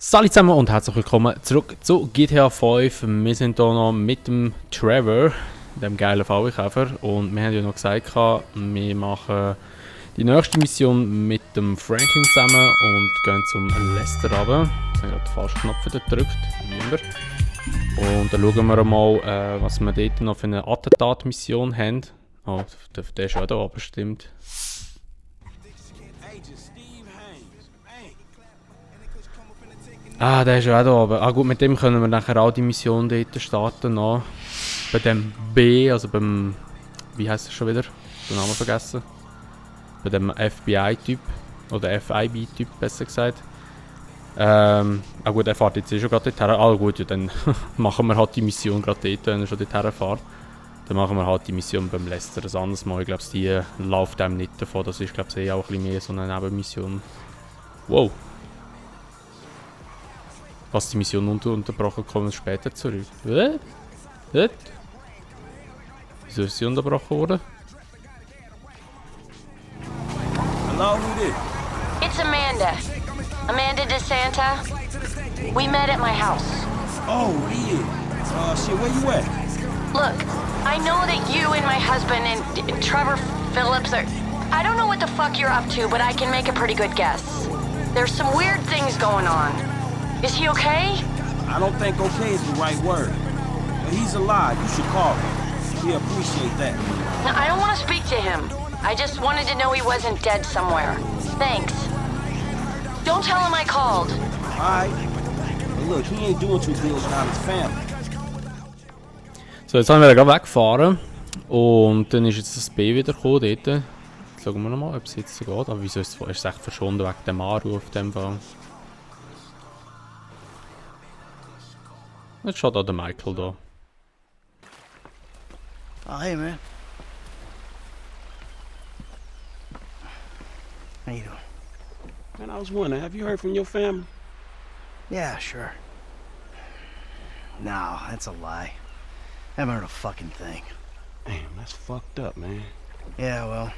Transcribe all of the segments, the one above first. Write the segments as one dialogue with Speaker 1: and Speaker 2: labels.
Speaker 1: Salut zusammen und herzlich willkommen zurück zu GTA 5. Wir sind hier noch mit dem Trevor, dem geilen VW-Käfer. Und wir haben ja noch gesagt, wir machen die nächste Mission mit dem Franklin zusammen und gehen zum Lester runter. Ich habe gerade den falschen Knopf gedrückt, niemand. Und dann schauen wir mal, was wir dort noch für eine Attentat-Mission haben. Oh, der ist auch da oben, stimmt. Ah, der ist ja auch da oben. Ah gut, mit dem können wir nachher auch die Mission dort starten. Noch. Bei dem B, also beim... Wie heisst er schon wieder? Den Namen vergessen. Bei dem FBI-Typ. Oder FIB-Typ, besser gesagt. Ah gut, er fährt jetzt schon gerade dorthin. Ah gut, ja, dann machen wir halt die Mission gerade dort, wenn er schon dorthin fährt. Dann machen wir halt die Mission beim Lester ein anderes Mal. Ich glaube, die läuft einem nicht davon. Das ist, glaube ich, auch ein bisschen mehr so eine Nebenmission. Wow. Was die Mission unterbrochen, kommen wir später zurück. Was? Wieso ist sie unterbrochen worden?
Speaker 2: Hello, who this?
Speaker 3: It's Amanda. Amanda DeSanta. We met at my house.
Speaker 2: Oh, yeah. Shit, where you at?
Speaker 3: Look, I know that you and my husband and Trevor Phillips are... I don't know what the fuck you're up to, but I can make a pretty good guess. There's some weird things going on. Is he okay?
Speaker 2: I don't think okay is the right word. But he's alive. You should call him. We appreciate that.
Speaker 3: I don't want to speak to him. I just wanted to know he wasn't dead somewhere. Thanks. Don't tell him I called.
Speaker 2: Alright. But look, he ain't doing too good without his family.
Speaker 1: So, jetzt haben wir gerade weggefahren. Und dann ist jetzt das B wieder gekommen dort. Jetzt schauen wir nochmal, ob es jetzt so geht. Aber wieso ist es echt verschwunden wegen dem Anruf auf dem Fall? Jetzt steht auch der Michael da.
Speaker 4: Oh, hey, man. How you doing?
Speaker 2: Man, I was wondering, have you heard from your family?
Speaker 4: Yeah, sure. No, that's a lie. Haven't heard a fucking thing.
Speaker 2: Damn, that's fucked up, man.
Speaker 4: Yeah, well,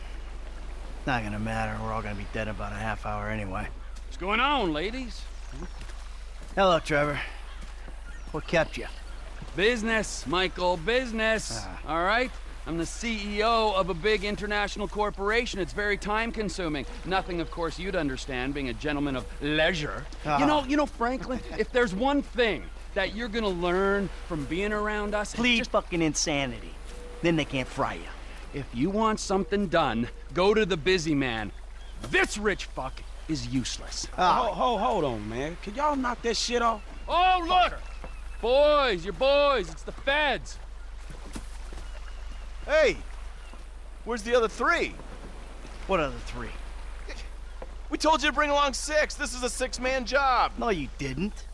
Speaker 4: not gonna matter. We're all gonna be dead in about a half hour anyway.
Speaker 5: What's going on, ladies?
Speaker 4: Hello, Trevor. What kept you?
Speaker 5: Business, Michael, business. All right? I'm the CEO of a big international corporation. It's very time-consuming. Nothing, of course, you'd understand, being a gentleman of leisure. You know, Franklin, if there's one thing that you're gonna learn from being around us...
Speaker 4: Please fucking insanity. Then they can't fry you.
Speaker 5: If you want something done, go to the busy man. This rich fuck is useless.
Speaker 2: Hold on, man. Can y'all knock that shit off?
Speaker 5: Oh, look! Boys, you're boys. It's the feds.
Speaker 6: Hey, where's the other three?
Speaker 4: What other three?
Speaker 6: We told you to bring along 6. This is a 6-man job.
Speaker 4: No, you didn't.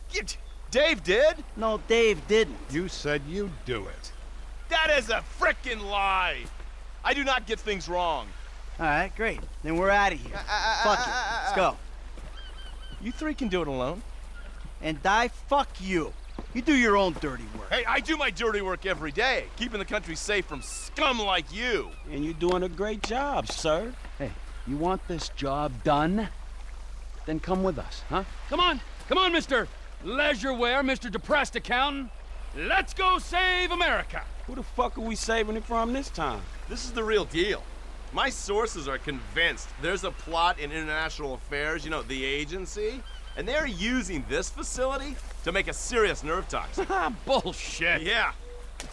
Speaker 6: Dave did?
Speaker 4: No, Dave didn't.
Speaker 7: You said you'd do it.
Speaker 6: That is a frickin' lie. I do not get things wrong.
Speaker 4: All right, great. Then we're out of here. Fuck it. Let's go.
Speaker 6: You 3 can do it alone.
Speaker 4: And die, fuck you. You do your own dirty work.
Speaker 6: Hey, I do my dirty work every day, keeping the country safe from scum like you.
Speaker 2: And you're doing a great job, sir.
Speaker 5: Hey, you want this job done? Then come with us, huh? Come on, Mr. Leisureware, Mr. Depressed Accountant. Let's go save America.
Speaker 2: Who the fuck are we saving it from this time?
Speaker 6: This is the real deal. My sources are convinced there's a plot in international affairs, you know, the agency, and they're using this facility to make a serious nerve toxin.
Speaker 5: Bullshit.
Speaker 6: Yeah.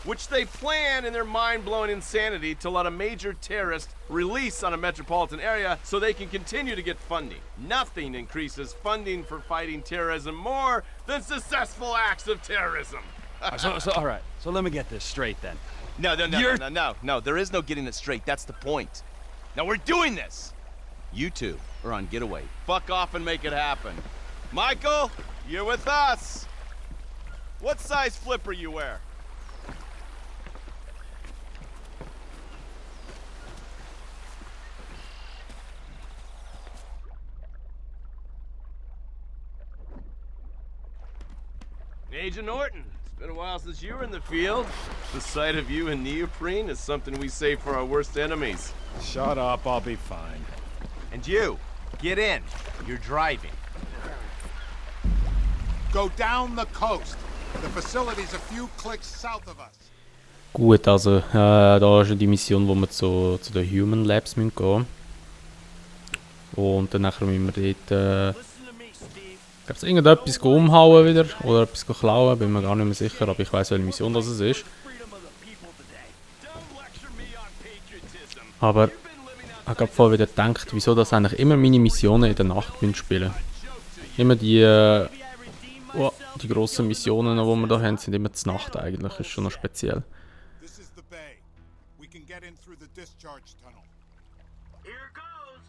Speaker 6: Which they plan in their mind-blowing insanity to let a major terrorist release on a metropolitan area so they can continue to get funding. Nothing increases funding for fighting terrorism more than successful acts of terrorism.
Speaker 5: So, all right. So let me get this straight then.
Speaker 6: No, there is no getting it straight. That's the point. Now we're doing this. You two are on getaway. Fuck off and make it happen. Michael, you're with us. What size flipper you wear? Agent Norton, it's been a while since you were in the field. The sight of you in neoprene is something we save for our worst enemies.
Speaker 7: Shut up, I'll be fine.
Speaker 6: And you, get in. You're driving.
Speaker 7: Go down the coast. The facility's a few clicks south of us.
Speaker 1: Gut, also da ist ja die Mission, wo wir zu den Human Labs gehen müssen. Und dann nachher müssen wir dort gab es irgendetwas umhauen wieder oder etwas klauen, bin mir gar nicht mehr sicher, aber ich weiß, welche Mission das ist. Aber ich habe vorher wieder gedacht, wieso das eigentlich immer meine Missionen in der Nacht spielen. Immer die grossen Missionen, die wir da haben, sind immer zur Nacht eigentlich. Das ist schon noch speziell.
Speaker 7: This is the bay. We can get in through the discharge tunnel.
Speaker 8: Here goes.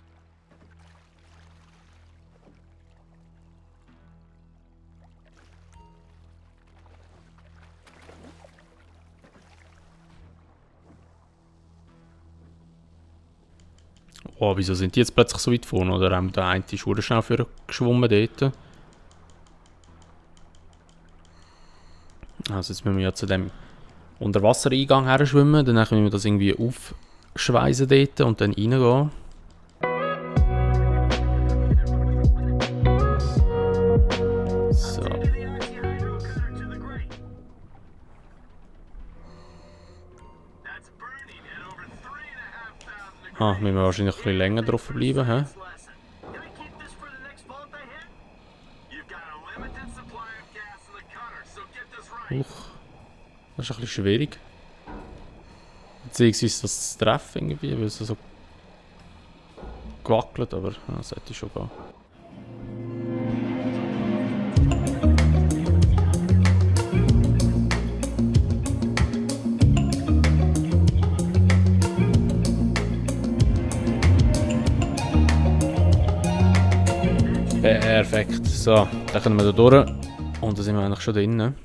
Speaker 1: Oh, wieso sind die jetzt plötzlich so weit vorne? Oder haben der eine Schuhe schnell für geschwommen dort? Also jetzt müssen wir ja zu dem Unterwassereingang her schwimmen, dann müssen wir das irgendwie aufschweißen dort und dann reingehen. So. Müssen wir wahrscheinlich ein bisschen länger drauf bleiben, hä? Das ist ein bisschen schwierig. Beziehungsweise das zu treffen irgendwie, weil es so gewackelt, aber das sollte schon gehen. Perfekt. So, dann können wir da durch. Und da sind wir eigentlich schon drinnen.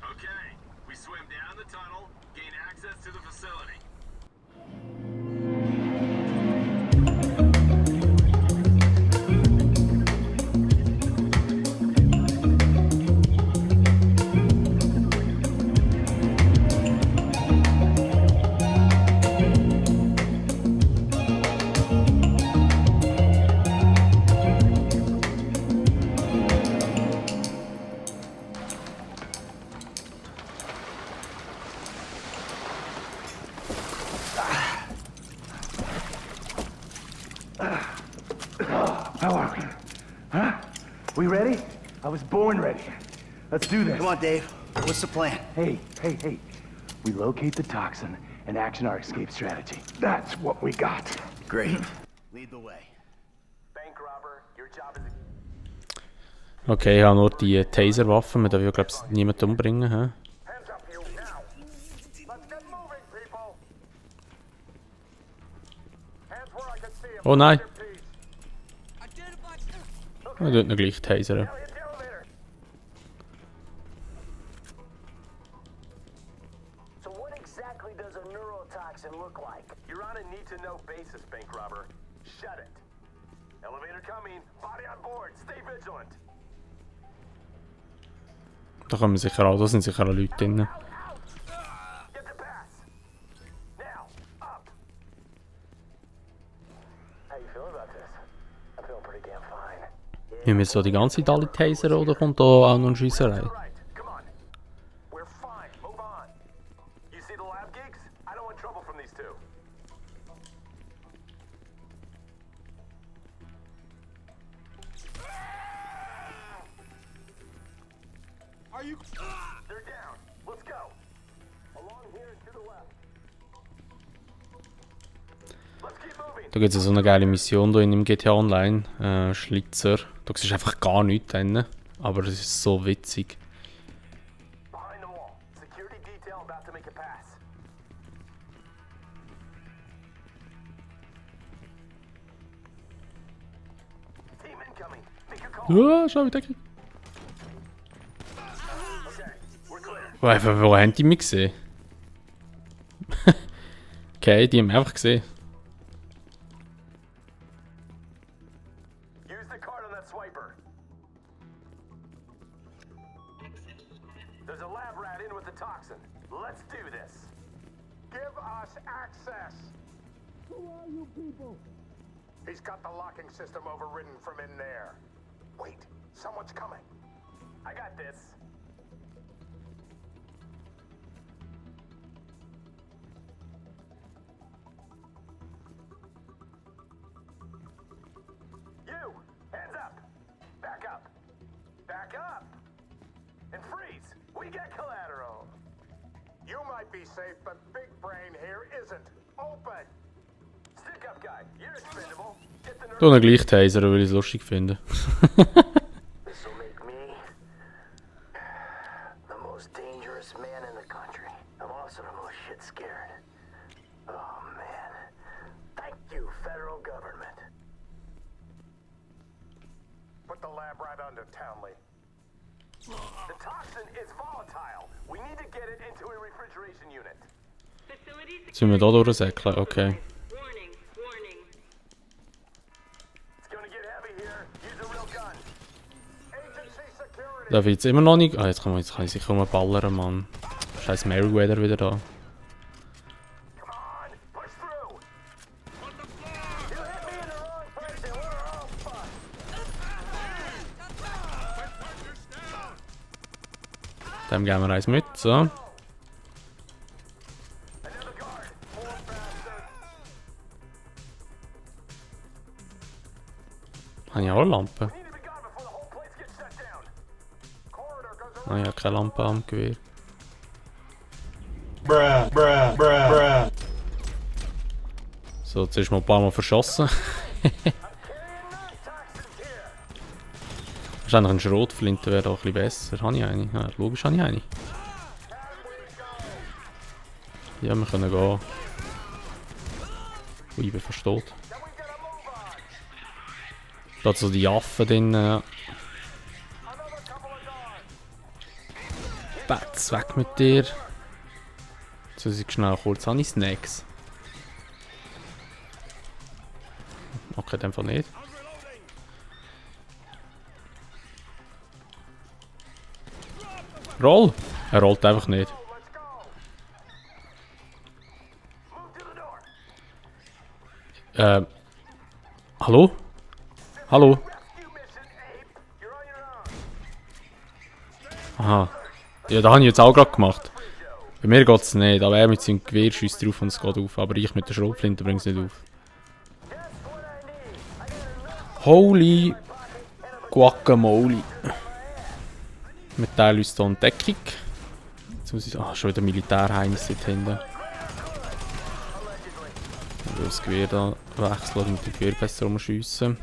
Speaker 8: Okay, we swim down the tunnel, gain access to the facility.
Speaker 9: How are we? Huh? We ready? I was born ready. Let's do this.
Speaker 4: Come on, Dave. What's the plan?
Speaker 9: Hey. We locate the toxin and action our escape strategy. That's what we got.
Speaker 4: Great. Lead the way.
Speaker 8: Bank robber, your job is...
Speaker 1: Okay, ich habe nur die Taserwaffen. Wir dürfen ja, glaube ich, niemanden umbringen. Hä?
Speaker 8: Hands up, you, now! Let's get moving, people! Hands where I can see them.
Speaker 1: Oh nein!
Speaker 8: Identify...
Speaker 1: Wir dürfen ihn gleich tasern.
Speaker 8: Hit the elevator. So what exactly does a neurotoxin look like? You're on a need-to-know basis, bank robber. Shut it. Elevator coming. Body on board. Stay vigilant.
Speaker 1: Da kommen sicher auch, da sind sicher auch Leute drin.
Speaker 8: Get the pass. Now, up. How you feeling about this? I'm feeling pretty damn fine.
Speaker 1: Müssen wir so die ganze Zeit alle tasern oder kommt da auch noch eine Schiesserei?
Speaker 8: Right. Come on. We're fine. Move on. You see the lab gigs? I don't want trouble from these two.
Speaker 7: Are you...
Speaker 8: They're down. Let's go. Along here and to the left. Let's keep moving.
Speaker 1: Da gibt es so eine geile Mission da in dem GTA Online. Schlitzer. Da siehst du einfach gar nichts drin. Aber es ist so witzig.
Speaker 8: Behind the wall. Security detail about to make a pass. Team incoming. Make a call.
Speaker 1: Schau, wie der geht.
Speaker 8: Okay, we're clear.
Speaker 1: Wo haben die mich gesehen? Okay, die haben mich einfach gesehen.
Speaker 8: Use the card on that swiper. There's a lab rat in with the toxin. Let's do this.
Speaker 7: us access. Who are you people? He's got the locking system overridden from in there. Wait, someone's coming.
Speaker 8: I got this. You, hands up. Back up. Back up. And freeze. We get collateral.
Speaker 7: You might be safe, but Big Brain here isn't. Open.
Speaker 8: Stick up, guy. You're expendable. Get the
Speaker 1: Du ihn gleich tasern, weil ich es lustig finde.
Speaker 8: This will make me the most dangerous man in the country. I'm also the most shit scared. Oh man. Thank you, federal government.
Speaker 7: Put the lab right under Townley.
Speaker 8: The toxin is volatile. We need to get it into a refrigeration unit.
Speaker 1: Sollen wir da durchsäckeln? Okay.
Speaker 8: It's gonna get heavy here. Use a real gun.
Speaker 7: Agency security.
Speaker 1: Darf ich jetzt immer noch nicht? Ah, jetzt kann ich sicher rumballern, Mann. Scheiß Meriwether wieder da.
Speaker 8: Come on, push through. You hit me in the wrong place and we're all fucked.
Speaker 1: Dem geben wir eins mit, so.
Speaker 8: Another guard. More bastard.
Speaker 1: Habe ich auch eine Lampe?
Speaker 8: Need to be gone before the whole place gets shut down.
Speaker 7: Corridor goes
Speaker 1: Ah, ich habe keine Lampe am Gewehr. So, jetzt ist mal ein paar Mal verschossen. Wahrscheinlich eine Schrotflinte wäre auch ein bisschen besser. Habe ich eine? Ja, logisch habe ich eine. Ja, wir können gehen. Ui, ich bin fast tot. Da hat so die Affen drin. Ja. Bats, weg mit dir. Jetzt muss ich schnell kurz. Habe ich Snacks? Okay, in dem Fall nicht. Roll! Er rollt einfach nicht. Hallo? Hallo? Aha. Ja, da habe ich jetzt auch gerade gemacht. Bei mir geht es nicht, aber er mit seinem Gewehr schießt drauf und es geht auf. Aber ich mit der Schrotflinte bringe es nicht auf. Holy Guacamole. Wir teilen uns hier eine Deckung. Jetzt muss ich... Ah, schon wieder Militärheinis dort hinten. Ich will das Gewehr da wechseln und mit dem Gewehr besser rumschiessen.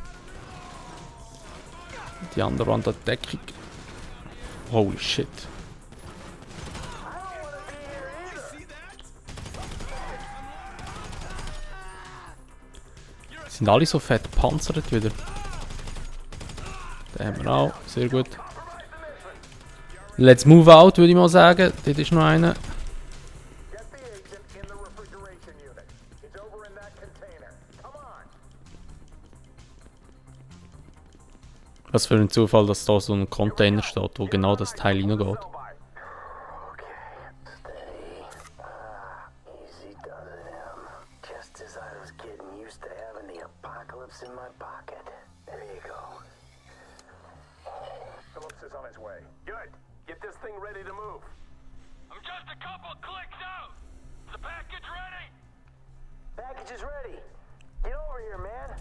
Speaker 1: Die andere an der Deckung. Holy shit. Sind alle so fett gepanzert wieder. Den haben wir auch. Sehr gut. Let's move out, würde ich mal sagen. Dort ist noch einer.
Speaker 7: Get the agent in the refrigeration unit. It's over in that container. Come on.
Speaker 1: Was für ein Zufall, dass da so ein Container steht, wo genau das Teil reingeht.
Speaker 8: Okay, steady. Easy does him. Just as I was getting used to having the apocalypse in my pocket. There you go.
Speaker 7: Phillips is on his way.
Speaker 8: Good. Get this thing ready to move. I'm just a couple clicks out. Is the package ready? Package is ready. Get over here, man.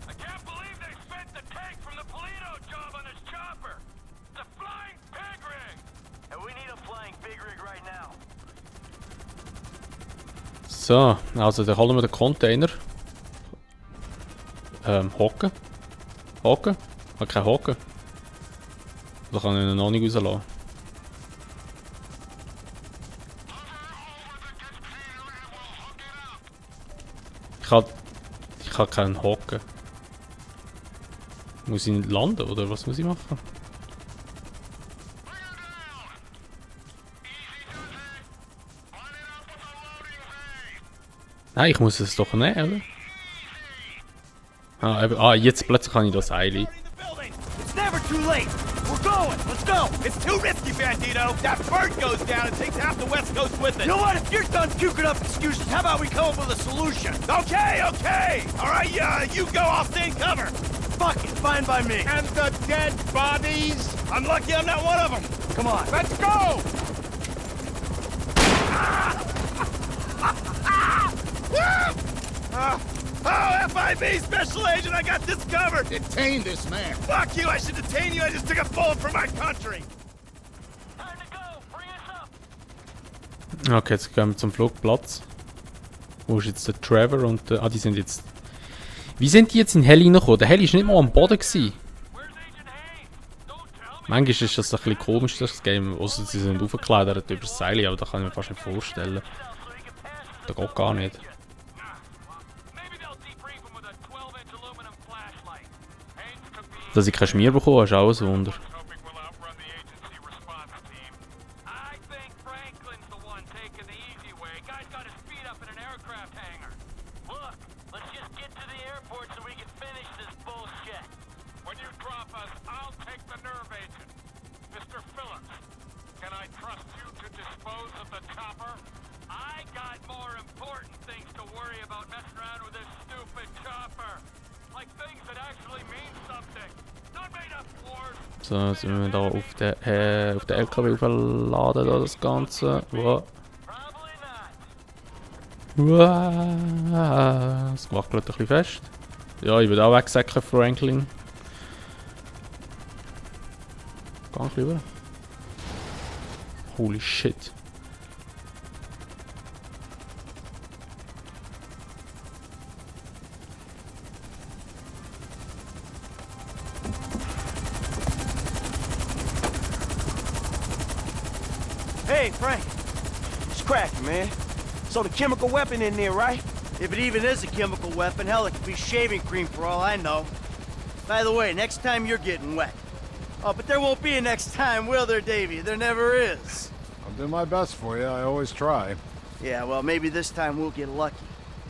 Speaker 8: I can't believe they spent the tank from the Polito job on this chopper. It's a flying pig rig. And we need a flying pig rig right now.
Speaker 1: So, also dann holen wir den Container. Hocken. Hocken? Ich habe keinen Hocken. Oder kann ich ihn noch nicht rauslassen? Ich kann keinen Hocken. Muss ich landen oder was muss ich machen? Nein, ich muss es doch nehmen, oder? Jetzt plötzlich kann ich das Eili.
Speaker 4: It's never too late. We're going. Let's go.
Speaker 6: It's too risky, Bandito. That bird goes down and takes half the West Coast with it.
Speaker 4: You know what? If you're done puking up excuses, how about we come up with a solution?
Speaker 6: Okay. All right, you go. I'll stay in cover.
Speaker 4: Fuck it. Fine by me.
Speaker 6: And the dead bodies? I'm lucky I'm not one of them.
Speaker 4: Come on.
Speaker 6: Let's go! Oh, FIB Special Agent, I got this covered!
Speaker 7: Detain this man.
Speaker 6: Fuck you, I should detain you, I just took a bullet for my country!
Speaker 8: Time to go. Bring us up.
Speaker 1: Okay, jetzt gehen wir zum Flugplatz. Wo ist jetzt der Trevor und der... Ah, die sind jetzt... Wie sind die jetzt in Heli reingekommen? Der Heli war nicht mal am Boden gewesen.
Speaker 8: Where's Agent Hayes? Don't tell me.
Speaker 1: Manchmal ist das ein bisschen komisch, das Game. Ausser sie sind aufgeklettert über das Seil, aber da kann ich mir fast nicht vorstellen. Das geht gar nicht.
Speaker 8: Maybe they'll debrief him with a 12-inch aluminum flashlight. Hayes could be
Speaker 1: Dass ich kein Schmier bekomme, ist auch ein Wunder.
Speaker 8: hoping we'll outrun the agency response team. I think Franklin's the one taking the easy way. Guy's got his feet up in an aircraft hangar. Look, let's just get to the airport so we can finish this bullshit. When you drop us, I'll take the nerve agent. Mr. Phillips, can I trust you to dispose of the chopper? I got more important things to worry about messing around with this stupid chopper. Like things that actually mean something. Not made up wars.
Speaker 1: So, jetzt sind wir da auf den LKW aufladen, da das Ganze. Wow.
Speaker 8: Probably not.
Speaker 1: Wow. Es wackelt ein bisschen fest. Ja, ich würde auch wegsäcken, Franklin. Geh ein bisschen rüber. Holy shit.
Speaker 4: Hey, Frank. It's cracking, man. So the chemical weapon in there, right? If it even is a chemical weapon, hell, it could be shaving cream for all I know. By the way, next time you're getting wet. Oh, but there won't be a next time, will there, Davey? There never is.
Speaker 10: I'll do my best for you. I always try.
Speaker 4: Yeah, well, maybe this time we'll get lucky.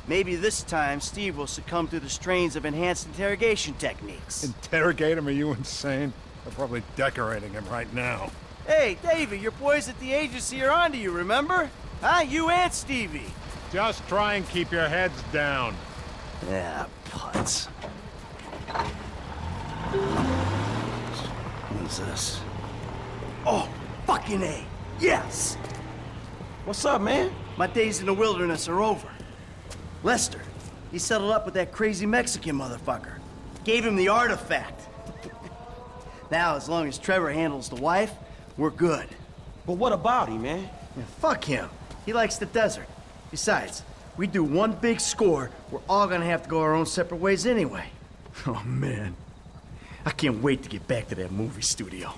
Speaker 4: Maybe this time Steve will succumb to the strains of enhanced interrogation techniques.
Speaker 10: Interrogate him? Are you insane? They're probably decorating him right now.
Speaker 4: Hey, Davey, your boys at the agency are onto you, remember? Huh? You and Stevie.
Speaker 10: Just try and keep your heads down.
Speaker 4: Yeah, putz. What's this? Oh, fucking A. Yes!
Speaker 2: What's up, man?
Speaker 4: My days in the wilderness are over. Lester, he settled up with that crazy Mexican motherfucker. Gave him the artifact. Now, as long as Trevor handles the wife, we're good.
Speaker 2: But what about him, man?
Speaker 4: Yeah, fuck him. He likes the desert. Besides, we do one big score, we're all gonna have to go our own separate ways anyway. Oh, man. I can't wait to get back to that movie studio.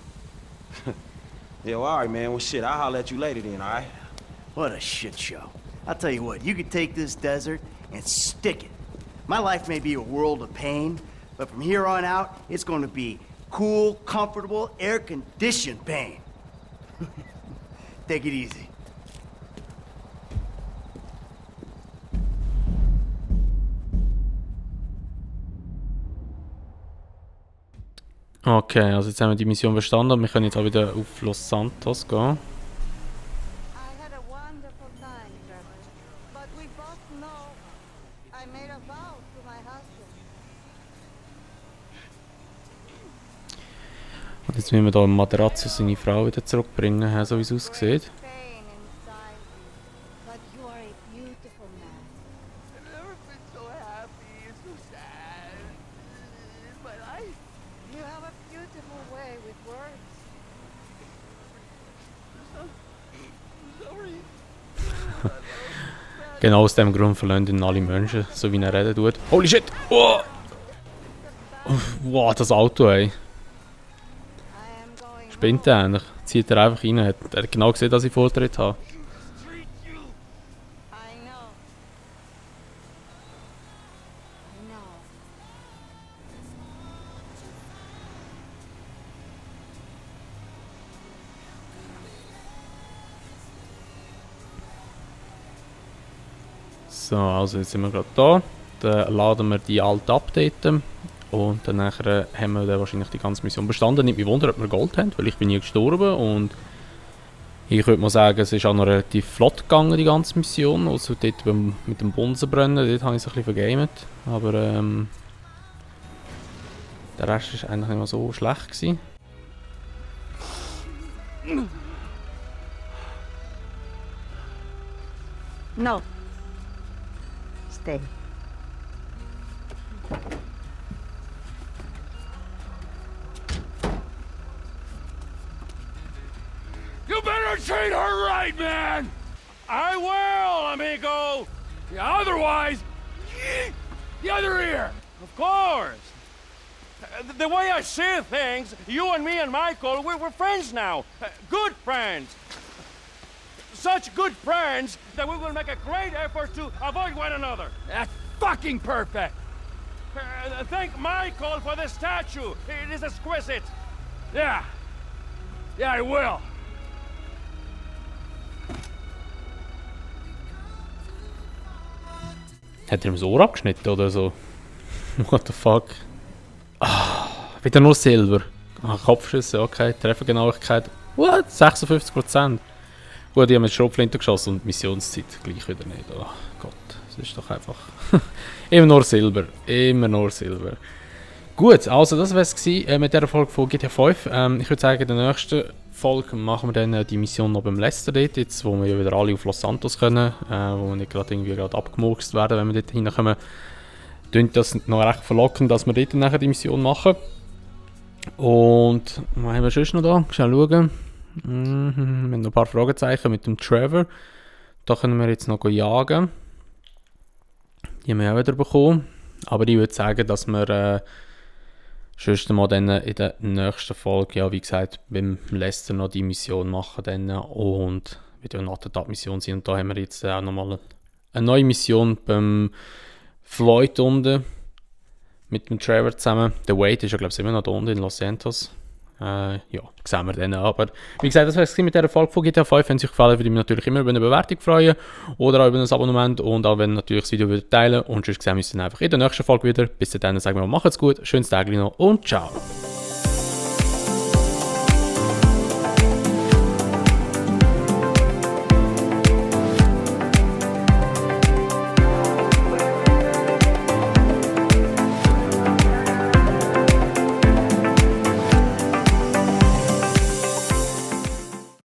Speaker 2: Yeah, well, all right, man. Well, shit, I'll holler at you later then, all right?
Speaker 4: What a shit show. I'll tell you what, you could take this desert and stick it. My life may be a world of pain, but from here on out, it's gonna be cool, comfortable, air-conditioned pain. Take it easy.
Speaker 1: Okay, also jetzt haben wir die Mission verstanden. Wir können jetzt auch wieder auf Los Santos gehen.
Speaker 11: I had a wonderful time, Trevor. But we both know I made a vow to my husband.
Speaker 1: Und jetzt müssen wir hier Materazzo seine Frau wieder zurückbringen, so wie es aussieht.
Speaker 11: Pain inside you. But you are a beautiful man.
Speaker 4: I've never been so happy and so sad in my life.
Speaker 11: You have a beautiful way with words.
Speaker 1: Genau aus dem Grund verlassen ihn alle Menschen, so wie er reden tut. Holy shit! Oh! Wow, das Auto, ey.
Speaker 11: I am going
Speaker 1: Spinnt er eigentlich? Zieht er einfach rein. Er hat genau gesehen, dass ich Vortritt habe.
Speaker 11: I know. I know.
Speaker 1: So, also jetzt sind wir gerade da. Dann laden wir die alte Update Und dann nachher haben wir dann wahrscheinlich die ganze Mission bestanden. Nicht mich wundern, ob wir Gold haben, weil ich bin nie gestorben. Und ich würde mal sagen, es ist auch noch relativ flott gegangen, die ganze Mission. Also dort mit dem Bunsenbrennen, dort habe ich es ein bisschen vergamet. Aber der Rest war eigentlich nicht mehr so schlecht gewesen.
Speaker 11: No. Stay.
Speaker 8: You better treat her right, man! I will, amigo! Yeah, otherwise, the other ear! Of course! The way I see things, you and me and Michael, we're friends now. Good friends. Such good friends that we will make a great effort to avoid one another. That's fucking perfect! Thank Michael for the statue. It is exquisite. Yeah. Yeah, I will.
Speaker 1: Hat er ihm das Ohr abgeschnitten oder so? What the fuck? Ah, wieder nur Silber. Ah, Kopfschüsse, okay. Treffergenauigkeit. What? 56%. Gut, ich habe mit Schrotflinte geschossen und Missionszeit gleich wieder nicht. Oh Gott, das ist doch einfach... Immer nur Silber. Immer nur Silber. Gut, also das war es mit dieser Folge von GTA 5. Ich würde sagen, in der nächsten Folge machen wir dann die Mission noch beim Lester dort, jetzt, wo wir ja wieder alle auf Los Santos können, wo wir nicht gerade abgemurkst werden, wenn wir dort hinkommen. Klingt das noch recht verlockend, dass wir dort nachher die Mission machen. Und was haben wir sonst noch da? Schnell schauen. Wir haben noch ein paar Fragezeichen mit dem Trevor. Da können wir jetzt noch jagen. Die haben wir auch wieder bekommen. Aber ich würde sagen, dass wir sonst mal dann in der nächsten Folge, ja wie gesagt, beim Lester noch die Mission machen dann und wieder eine Attentat-Mission sein. Und da haben wir jetzt auch nochmal eine neue Mission beim Floyd unten mit dem Trevor zusammen. Der Wade ist ja glaube ich immer noch da unten in Los Santos. Ja, sehen wir dann. Aber wie gesagt, das war es mit dieser Folge von GTA 5. Wenn es euch gefallen, würde ich mich natürlich immer über eine Bewertung freuen oder auch über ein Abonnement und auch wenn ihr natürlich das Video wieder teilen. Und sonst sehen wir uns dann einfach in der nächsten Folge wieder. Bis dahin sagen wir mal, macht's gut, schönes Tag noch und ciao.